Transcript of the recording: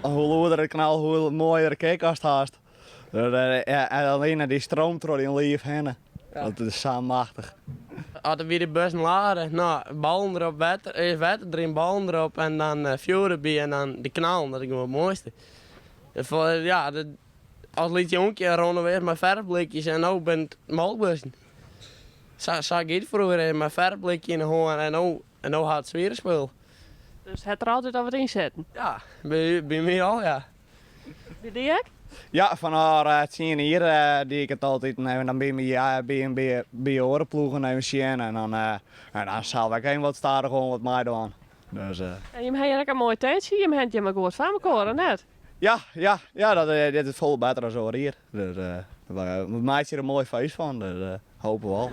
Hoe lûder it knal, hoe moaier kick ast hast. Adrenaline dy streamt troch dyn liif hinne. Dat is sa machtich. As wy de bussen lade, no, ballen derop, wetter, earst wetter deryn, ballen derop en dan fjoer derby en dan de knallen, dat is gewoan it moaiste. Ja, as lyts jonkje rûnen we earst mei ferfblikjes en no binne it molkbussen. Sa, sa gie it froeger, mei ferfblikje yn de hân en no, en no hat it swiere spul. Dus hat der altyd al wat yn sitten? Ja, by, by my al, ja. By dy ek? Ja, fanôf 10 jier die ik it altyd. En dan by, my, by, by, by oare ploegen even sjen. En dan, en dan sels ek even wat stadichoan wat meidwaan. Dus, En jim ha hjir ek in moai tintsje. Jim ha it hjir mar goed foar mekoar, of net? Ja, ja, ja, dat, dit is folle better as oar jier. Dus, we meitsje der in moai feest fan, dus hoopje we al.